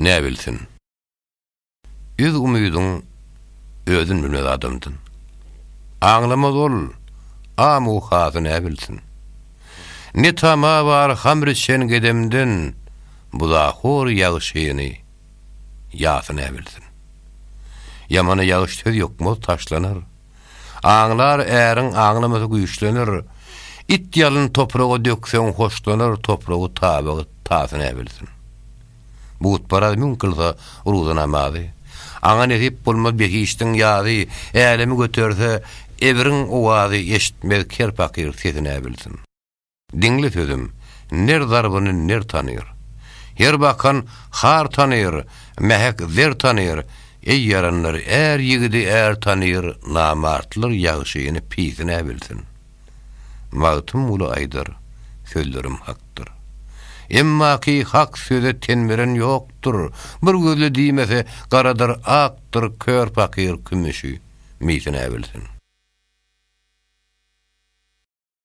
Näbilsin. Üz umydyň özün bilmez adamdan. Aňlamaz ol, am-u hasy näbilsin. Ne tama bar hamr içen gedemden, Buzahor ýagşyny, ýasy näbilsin. Ýamana ýagyş söz ýokmaz taşlanar. Aňlar äriň aňlamasy güýçlener. It ýalyn topraga dökseň hoşlanar, Topragy tabygy tasy näbilsin. Butparaz müň kylsa ruzy namazy. Aňa nesip bolmaz behişdiň ýazy, Älemi göterse ebriň owazy, Eşitmez ker pakyr sesi näbilsin. Diňle sözüm, ner zarbyny ner tanyr. Her bakan har tanyr, mähek zer tanyr, Eý ýaranlar, är ýigidi är tanyr, Namartlar ýagşyny, pisi näbilsin. Magtymguly aýdar, sözlerim hakdyr. Emmaki hak söze ten beren ýokdur, Bir gözli diýmese, garadyr, akdyr, Kör pakyr kümüşi, misi näbilsin.